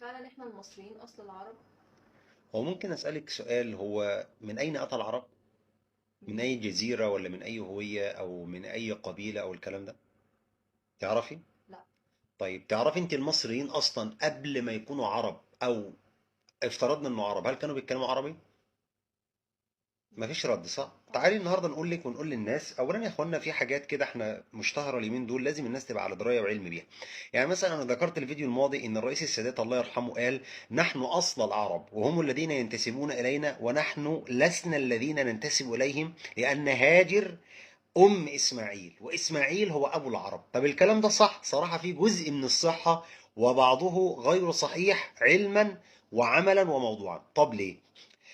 فعلا احنا المصريين اصل العرب. هو ممكن أسألك سؤال؟ هو من أين أتى العرب؟ من أي جزيرة، ولا من أي هوية، أو من أي قبيلة، أو الكلام ده؟ تعرفي؟ لا. طيب تعرفي أنت المصريين أصلا قبل ما يكونوا عرب، أو افترضنا إنه عرب، هل كانوا بيتكلموا عربي؟ مفيش رد، صح؟ تعالي النهارده نقول لك ونقول للناس. اولا يا اخوانا، في حاجات كده احنا مشتهره اليومين دول، لازم الناس تبقى على دراية وعلم بيها. يعني مثلا انا ذكرت الفيديو الماضي ان الرئيس السادات الله يرحمه قال: نحن اصل العرب وهم الذين ينتسبون الينا، ونحن لسنا الذين ننتسب اليهم، لان هاجر ام اسماعيل واسماعيل هو ابو العرب. طب الكلام ده صح؟ صراحة في جزء من الصحة وبعضه غير صحيح علما وعملا وموضوعا. طب ليه؟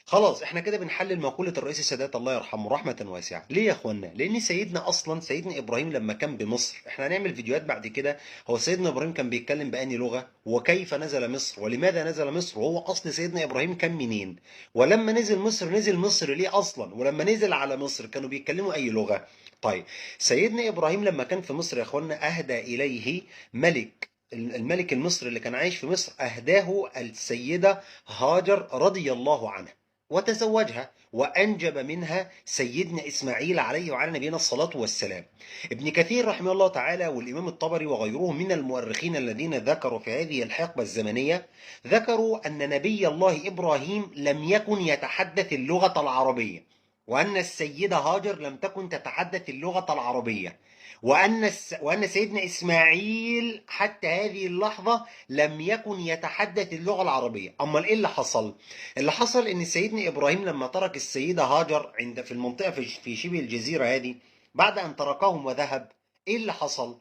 خلاص احنا كده بنحلل مقولة الرئيس السادات الله يرحمه رحمة واسعة. ليه يا اخوانا؟ لان سيدنا اصلا سيدنا ابراهيم لما كان بمصر، احنا هنعمل فيديوهات بعد كده، هو سيدنا ابراهيم كان بيتكلم بأني لغة، وكيف نزل مصر، ولماذا نزل مصر، وهو اصل سيدنا ابراهيم كان منين، ولما نزل مصر نزل مصر ليه اصلا، ولما نزل على مصر كانوا بيتكلموا اي لغة. طيب سيدنا ابراهيم لما كان في مصر يا اخوانا، اهدى اليه ملك، الملك المصري اللي كان عايش في مصر، اهداه السيدة هاجر رضي الله عنها، وتزوجها وأنجب منها سيدنا إسماعيل عليه وعلى نبينا الصلاة والسلام. ابن كثير رحمه الله تعالى والإمام الطبري وغيرهم من المؤرخين الذين ذكروا في هذه الحقبة الزمنية، ذكروا أن نبي الله إبراهيم لم يكن يتحدث اللغة العربية، وأن السيدة هاجر لم تكن تتحدث اللغة العربية، وأن سيدنا إسماعيل حتى هذه اللحظة لم يكن يتحدث اللغة العربية. أمال إيه اللي حصل؟ اللي حصل إن سيدنا إبراهيم لما ترك السيدة هاجر عند في المنطقة في شبه الجزيرة هذه، بعد أن تركهم وذهب، إيه اللي حصل؟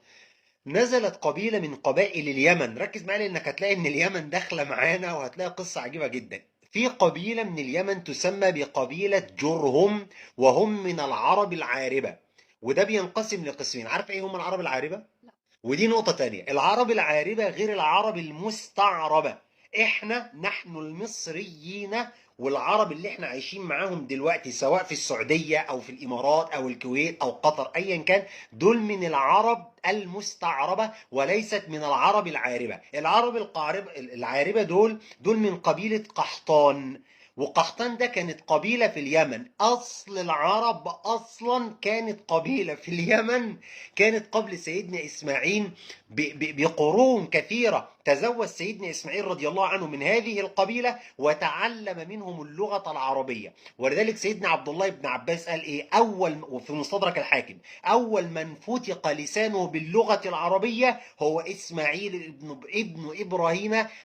نزلت قبيلة من قبائل اليمن. ركز معايا لأنك هتلاقي إن اليمن داخلة معانا، وهتلاقي قصة عجيبة جدا. في قبيلة من اليمن تسمى بقبيلة جرهم، وهم من العرب العاربة، وده بينقسم لقسمين. عارف ايه هم العرب العاربة؟ لا. ودي نقطة تانية، العرب العاربة غير العرب المستعربة. احنا نحن المصريين والعرب اللي احنا عايشين معاهم دلوقتي، سواء في السعودية او في الامارات او الكويت او قطر، ايا كان، دول من العرب المستعربة وليست من العرب العاربة. العرب العاربة دول من قبيلة قحطان، وقحطان ده كانت قبيلة في اليمن. أصل العرب أصلا كانت قبيلة في اليمن، كانت قبل سيدنا إسماعيل بقرون كثيرة. تزوج سيدنا إسماعيل رضي الله عنه من هذه القبيلة وتعلم منهم اللغة العربية. ولذلك سيدنا عبد الله بن عباس قال إيه؟ وفي مستدرك الحاكم، أول من فتق لسانه باللغة العربية هو إسماعيل ابن إبراهيم.